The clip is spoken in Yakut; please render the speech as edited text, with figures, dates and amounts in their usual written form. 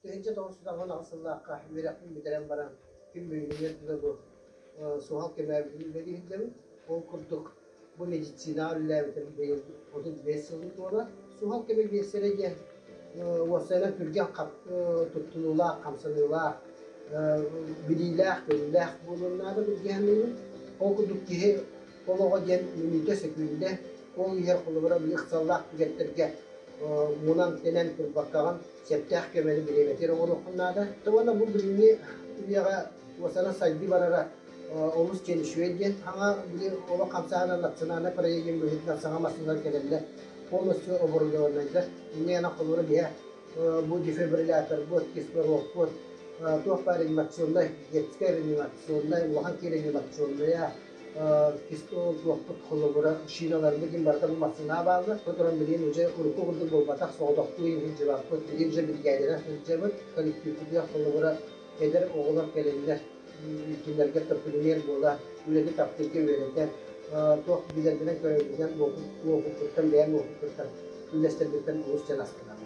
1998 сыллаахха үөрэхпин бүтэрэн баран күн бүгүнүгэр дылы бу суһал көмөбүтүн үлэлии сылдьабын. Ол курдук бу медицинаҕа үлэлээбитим быйыл 35 сылын туолар. Суһал көмө биэссэрэ диэн уопсайынан түргэн туттунуулаах, хамсаныылаах, билиилээх-көрүүлээх буолуон наада билгэ саныыбын. Ол курдук киһи олоҕо диэн мүнүүтэ сөкүүндэ, ол иһэр холобура били ыксаллаах түгэттэргэ мунан-тэнэн турбаккаҕын сөптөөх көмөнү бириэмэтигэр оҥоруоххун наада. Уонна бу билиҥҥи үйэҕэ уосана сайдыы барара олус диэн үчүгэй диэн саҥа били олох хамсааһына национальнай проегын быһыытынан саҥа массыыналар кэлэллэр, полностью оборудованнайдар. Инньэ гынан холобура биһэ бу дефибрилляторбут, кислородпут, туох баар реанимационнай, детскай реанимационнай, улахан киһи реанимационнайа, туохпут холобура шиналарбыт диэн барыта бу массыына бааллар. Бу туран билигин уже урукку курдук буолбатах, соҕотохтуу сылдьыбаппыт, билигин уже биригээдэнэн сылдьабыт. Коллективпытыгар холобура эдэр оҕолор кэлэннэр кинилэргэ премьер буола үлэни таптыырга үөрэтэ туох билэрбинэн көрөрбүнэн уопуппуттан бэйэм уопуппуттан үллэстэрбиттэн олус дьан астынабын.